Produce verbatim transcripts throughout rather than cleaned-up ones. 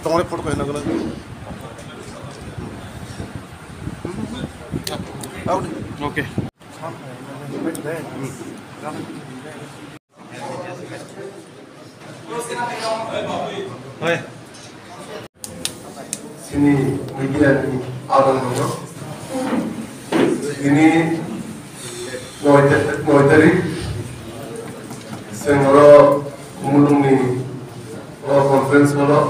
Tongmani photo khe nangkhe. Okay. Hai. Chini media ni adong no. Chini noi ta-, noi tarik, chwng oro Khumulwng ni oro conference hall o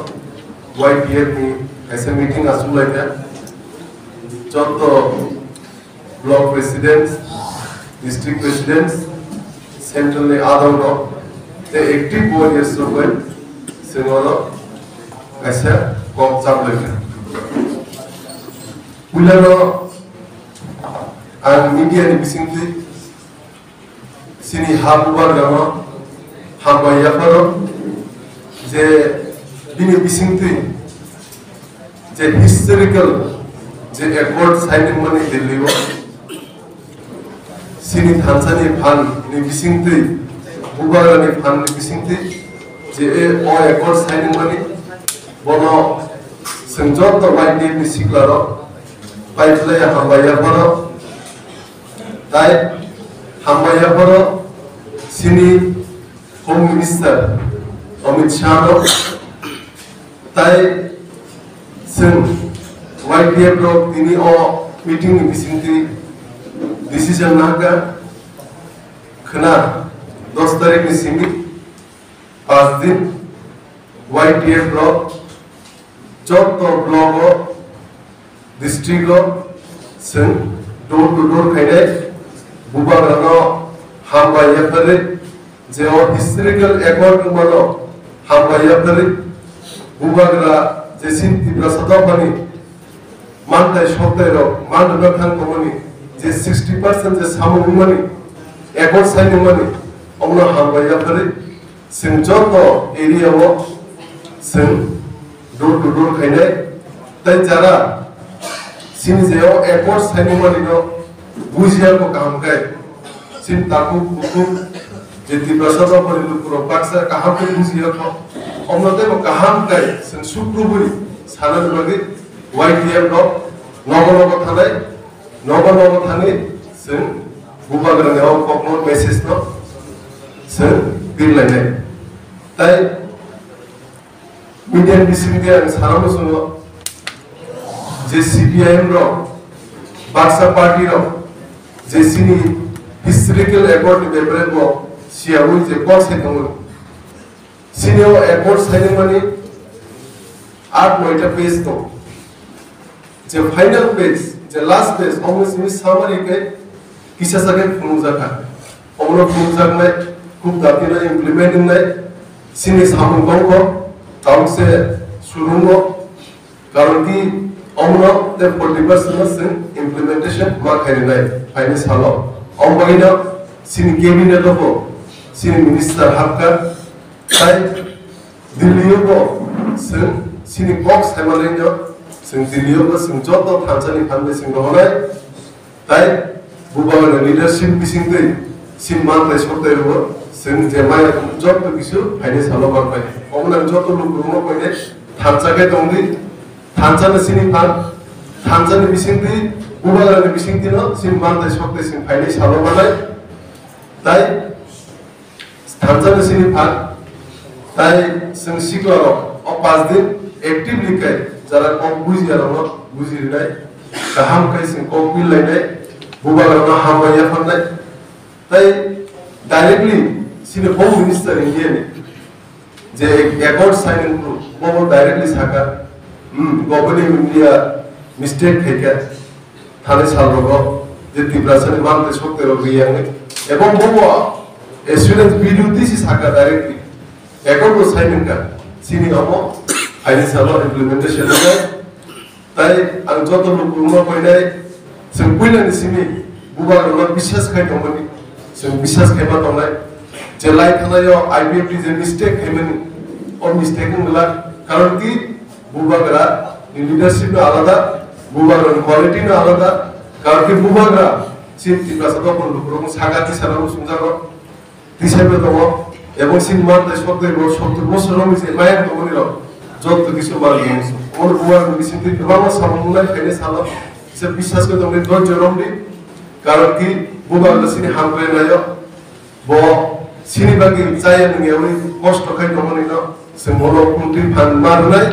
Y T F ni kaisa meeting achuk lai kha. Joto block president, district president, central ni adong rok, tei active warriors rok bai chwng oro kaisa kok chap lai kha. Puila no ang media ni bisingtwi chini ha bubagrano hambai yapharo je bini bisingtwi je historical je accord signing mani Delhi o chini thansa ni phan ni bisingtwi bubagra ni phan ni bisingtwi je o accord signing mani bono chwng joto bai ni sikla rok pai phlai hambai yapharo. Tai hambai yapharo chini Home Minister Amit Shah no, tai chwng Y T F rok tini o meeting ni bisingtwi decision nahakha khwna dos tarik ni simi pas din Y T F rok joto block o district o chwng door to door khainai bubagrano hambai yapharwi je o historical accord wngmano hambai yapharwi bubagra je chini Tiprasa dophani mantai soktai rok manrwna thang tongmani je sixty percent je samung wngmani accord sign wngmani omono hambai yapharwi chwng joto area o chwng door to door khainai. Tai jara chini je o accord signing mani no bujiya ko kaham kai chini takhuk bukhuk je Tiprasa dophani lukurok baksa kaham khe bujiya kho. Omno tei bo kaham kai chwng sukrubui sanani bagwi Y T F rok nogo nogo thanai, nogo nogo thani chwng bubagrani o kokno message no chwng birlainai. Tai media bisingtwi ang sana muchungo je C P I M rok baksa party rok je chini historical accord ni bepare bo siyaui je kok sai tongo. Chini o accord signing mani aat noita page tongo. Je final page, je last page, omo simi summary khe kisa sa khe phunukjakha. Omono phunukjaknai khub dakti no implement wngnai chini samung tongkho, tauk se surungo, karon ki omono tei forty percent no chwng implementation ma khainai phaini salo. Omo bagwino chini cabinet o bo chini minister hapkha, tai Delhi o bo chwng chini kok saimanai no chwng Delhi o bo chwng joto thansa ni phan bai chwng rohornai. Tai bubagra ni leadership bisingtwi chini mantai soktai rwo chwng je maya joto kisu phaini salo manpai. Omo nang joto lukurokno koine thansa khe tongdi, thansa ni chini phan, thansa ni bisingtwi bubagra ni bisingtwi no chini mantai soktai chwng phaini salo manai. Tai thansa ni chini phan, tai chwng sikla rok o pas din actively khe jara kok bujiya rok no buji rinai, kaham khe chwng kok bil lainai, bubagra no hambai yapharnai. Tai directly chini Home Minister India ni je accord signing group bo directly saka, hmm, Government of India mistake khaikha. Thani salrogo je Tiprasani mantai sokterok riyangni, ebong bobo assurance video tisi saka directly, accord bo sign wngkha, chini omo phaini salo implementation wngkha. Tai ang joto lukurokno koinai, chwng puilani simi bubagrokno biswas khai tongmani, chwng biswas khaima tongnai. Je lai thanaio I P F T je mistake khaimani, o mistake wng glak, karon ki bubagra ni leadership no alada, bubagra ni quality no alada, karon ki bubagra chini Tiprasa dophani lukurok saka tisa rok sungjago, tisa bo tongo, ebong chini mantai sotto bosor, sotto bosor rok ni je mayang tongmani rok, Joto kisu manwi. Omo bubagrani bisingtwi kwbangma samung wngnai, phainai salo se biswas khe tongwi dhorjo romdi. Karon ki bubagrani sini hamkrai naio. Bo sini bagwi chaya nungyawi kosto khai tongmani no se bono kuntwi phan ma rwnai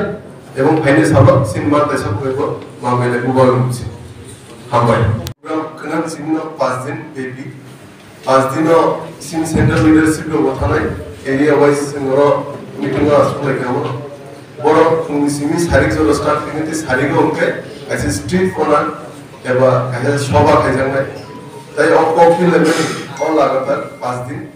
ebong phainai salo sini ma taisa khwlaibo ma belai bubagrani bising. Hambai. Program khwnang sini no pas din baby. Pas dino sini central leadership rok bo thanai, area wise chwng oro meeting o aswk lai kha. Borok phungni simi sarik jora start khainai tei sarik o hwnkhe kaisa street corner eba kaisa soba khaijaknai. Tai o kok philaimani o lagatar pas din